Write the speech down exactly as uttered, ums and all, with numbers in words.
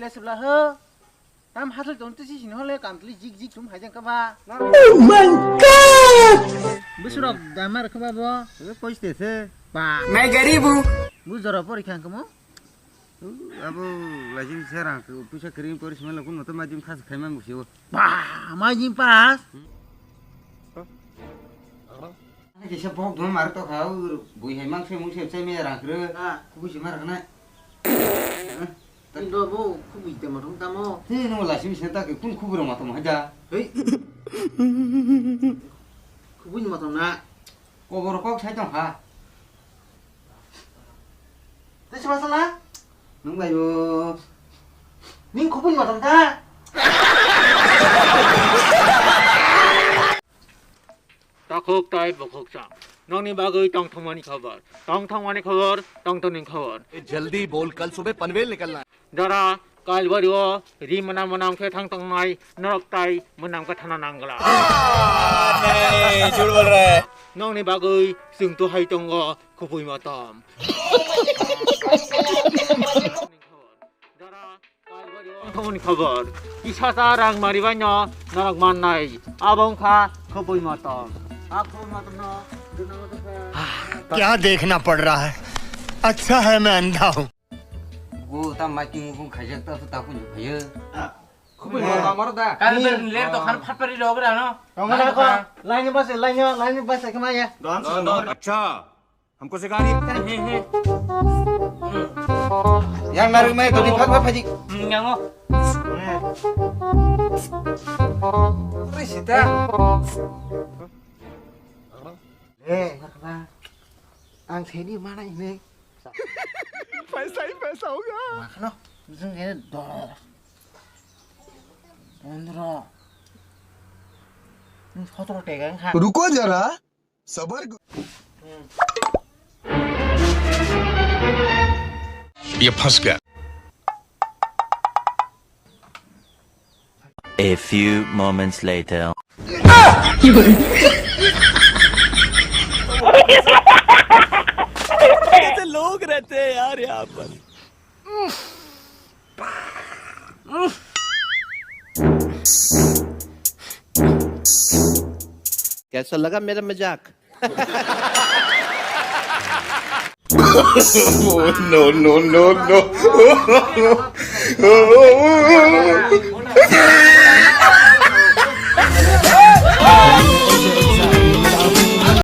Lesibla ho. Tam hathal ton tisi sini hole kam tli jik jik tum hajang kaba. Oh my God! Busrok damar kaba bo. Poiste se. Ba. Main garib hu. Bu jora pori khang kamo. Abo lajing serang ke puisa kering pori sima lokun moto majim khas khaima musi. Ba, majim pas. Ani kisa bok dum mar to kha, bui hai mang se mung se chai me rang kre. Ah. Kubu si mar kana. Indo bo kubu ite ma thong tamo. He no la sim se ta ke kun kubu ro ma to ma ja. Hei. Kubu ma to na. Kobor kok sai tong kha. Tei se ma sana? Nung bai bo. Ning kubu ma to ta. Takhuk tai bukhuk sa. Nokni bagwi tongthokmani khobor. Tongthokmani khobor, tongthokni khobor. ए, जल्दी बोल, कल सुबह पनवेल निकलना है। Dara, kalbario, ri mwnam mwnam khe thang tongnai, norok tai mwnam khe thana nangla. नहीं, झूठ बोल रहा है। Nokni bagwi chwng to hai tongo, khupui motom. Dara, Tongthokmani khobor. Kisa ta rang mari baino norok mannai. Abo wngkha khoboi motom. A khoboi motom no. क्या देखना पड़ रहा है? अच्छा है मैं अंधा हूँ। Go ta maiting mukung khaijak ta ta kun phayo. Khoboi motom amar da. Kan ber ler to khan phat pari log ra no. Tongana ko. Lain bas, lain, lain bas kama ya. अच्छा, हमको सिखा रही है। Yang narwk mai tongni phat phat phaji. Yang o. Ri sita. Eh, nakla. Ang seni mana ini? Paisa hi paisa hoga. Makno, jeng ini do. Pondro. Sotro tegang ha. रुको जरा। सबर। ये फंस गया। A few moments later. कैसे लोग रहते हैं यार यहाँ पर। कैसा लगा मेरा मजाक? No, no, no, no.